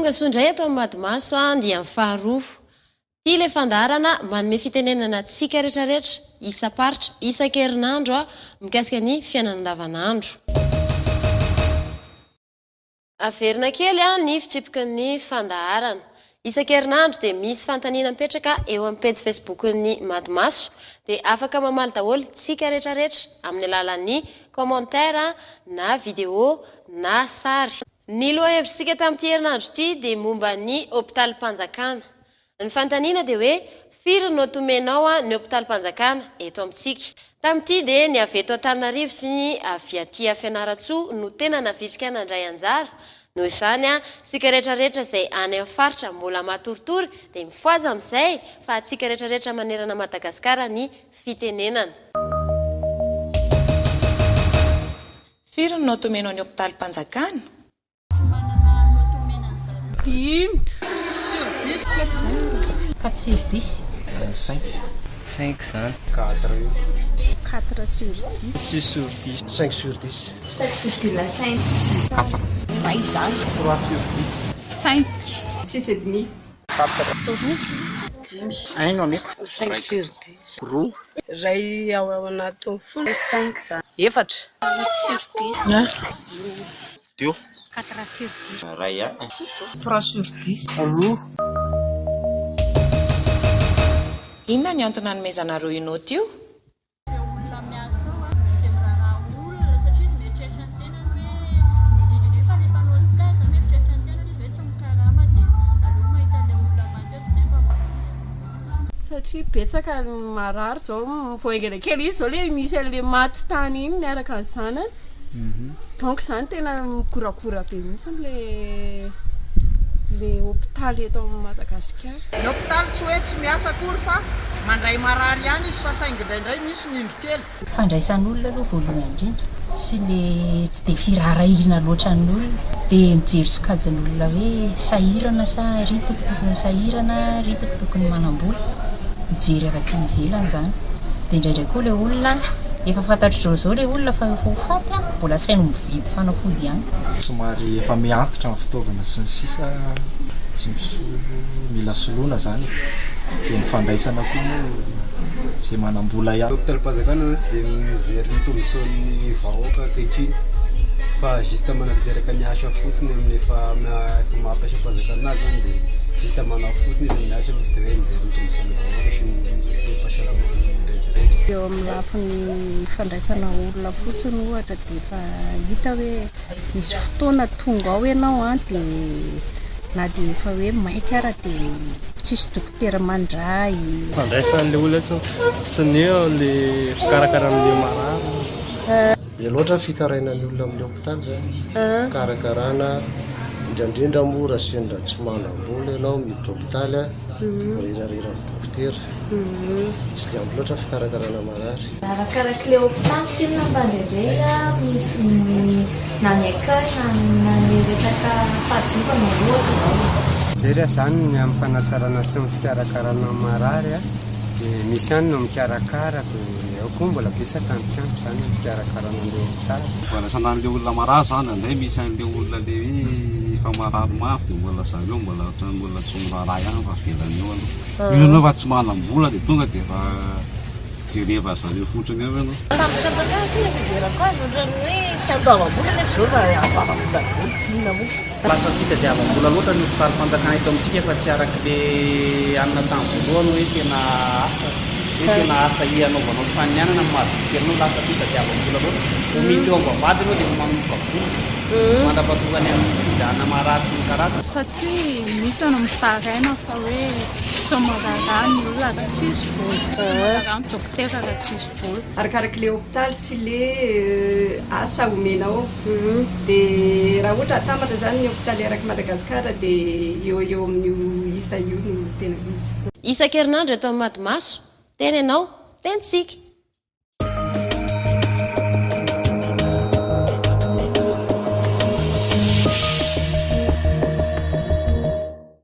Tonga soa indray eto amin'ny Madimaso andiany faharoa. Ity ilay fandaharana manome fitenenana antsika rehetrarehetra, isam-paritra, isan-kerinandro mikasika ny fiainana andavanandro. Averina kely ny fitsipiky ny fandaharana. Isan-kerinandro dia misy fanontaniana mipetraka eo amin'ny pejy Facebook-n'ny Madimaso. Dia afaka mamaly daholo tsika rehetrarehetra amin'ny alalan'ny commentaire na vidéo na sary. Ny lohahevitsika tamin'ity herinandro ity dia momba ny hopitalim-panjakana. Ny fanontaniana dia hoe, firy ny naoty omenao ny hopitalim-panjakana eto amintsika? Tamin'ity dia ny avy eto Antananarivo sy ny avy aty Fianarantsoa no tena navitrika nandray anjara. Noho izany, isika rehetra rehetra izay any amin'ny faritra mbola matoritory dia mifohaza amin'izay fa antsika rehetra rehetra manerana Madagasikara ny fitenenana. Firy ny naoty omenao ny hopitalim-panjakana? Tsy manana note omena an'zareo. Dimy. Six sur dix. Sept zany aloha. Quatre sur dix. Cinq. Cinq zany. Quatre eo. Quatre sur dix. Six sur dix. Cinq sur dix. Sept virgule cinq. Six. Quatre. Iray zany. Trois sur dix. Cinq. Six et demi. Quatre. Roa. Dimy. Un no ameko. Cinq sur dix. Roa. Iray ao anatin'ny folo. Cinq zany. Efatra. Huit sur dix. Dimy. Deux. Quatre sur dix. Iray a. Fito. Trois sur dix. Roa. Inona ny antony nanomezanareo io naoty io? Ireo olona miasa ao tsy dia miraharaha olona satria izy mieritreritra ny tenany hoe indrindra indrindra fa ilay mpanao stage zany mieritreritra ny tenany izy hoe tsy mikarama dia aleo mahita ilay olona maty eo tsy izay mba mamonjy an'io. Satria betsaka ny marary zao vao haingana kely izy zao le misy an'le maty tany iny miaraka ny zanany donc zany tena migoragora be mihitsy le le hopitaly eto Madagasikara. Ny hopitaly tsy hoe tsy miasa akory fa mandray marary ihany izy fa saingy indraindray misy ny indro kely. Fandraisan'olona aloha voalohany indrindra sy le tsy dia firaharahiana loatra ny olona dia mijery sokajin'olona hoe sahirana sa ry tokotokony sahirana ry tokotokony manam-bola, mijery avy aty ivelany izany dia indraindray koa ilay olona efa fantatr'izao izao ilay olona fa efa ho faty an, mbola asainy mividy fanafody ihany. Somary efa mihantitra ny fitaovana sy ny sisa tsy misolo, mila soloina zany e, dia ny fandraisana koa moa izay manam-bola ihany. Ny hopitalim-panjakana zany tsy dia mijery ny tombotsoan'ny vahoaka ankehitriny fa juste manatanteraka ny asa fotsiny amin'ny efa efa maha mpiasam-panjakana azy zany dia juste manao fotsiny izy amin'ny asa fa tsy dia hoe mijery ny tombotsoan'ny vahoaka sy ny toe-pahasalamana rehetra rehetra. Eo amin'ny lafiny fandraisana olona fotsiny ohatra dia efa hita hoe misy fotoana tonga ao ianao an dia na dia efa hoe maika ara dia tsisy dokotera mandray. Fandraisan'ilay olona tsy tsy ny eo le fikarakarana an'ilay marary. Be loatra ny fitarainan'ny olona amin'ny hopitaly izany, fikarakarana, indrindra indrindra moa raha sendra tsy manam-bola ianao miditra hopitaly an, mirirareran'ny dokotera, tsy dia ampy loatra ny fikarakarana marary. Arakarak'ilay hopitaly tsinona fa indraindray misy ny na ny accueil na na ny resaka fahadiovana ohatra. Mijery aho izany ny amin'ny fanatsarana sy ny fikarakarana ny marary dia misy ihany no mikarakara dia ao koa mbola betsaka ny tsy ampy izany amin'ny fikarakarana an'ilay hopitaly. Fandraisana an'ilay olona marary izany indraindray misy an'ilay olona ilay hoe efa marary mafy dia mbola zareo mbola ohatran'ny mbola tsy miraharaha ihany fa avelany eo aloha. Io ianao efa tsy manam-bola dia tonga dia efa Jereva zareo fotsiny eo ianao. Tampotampoka tsy ny fiheverako azy ohatran'ny hoe tsy andoavam-bola nefa izao efa andoavam-bola daholo inona moa. Lasa fitadiavam-bola loatra ny hopitalim-panjakana eto amintsika fa tsy araka le anona tamin'ny voalohany hoe tena asa hoe tena asa hanaovanao fanianana ny maha dokotera anao lasa fitadiavam-bola loatra. Vao miditra eo am-bavahady ianao dia efa manomboka vola mandra-pahatonga any amin'ny fizahana marary sy ny karazany. Satria misy ny mitaraina fa hoe tsy miraharaha ny olona raha tsisy vola, tsy miraharaha ny dokotera raha tsisy vola. Arakarak'ilay hopitaly sy le asa omenao. Dia raha ohatra atambatra izany ny hopitaly erak'i Madagasikara dia eo eo amin'io isa io no tena izy. Isan-kerinandro eto amin'ny Madimaso, teny ianao, teny tsika.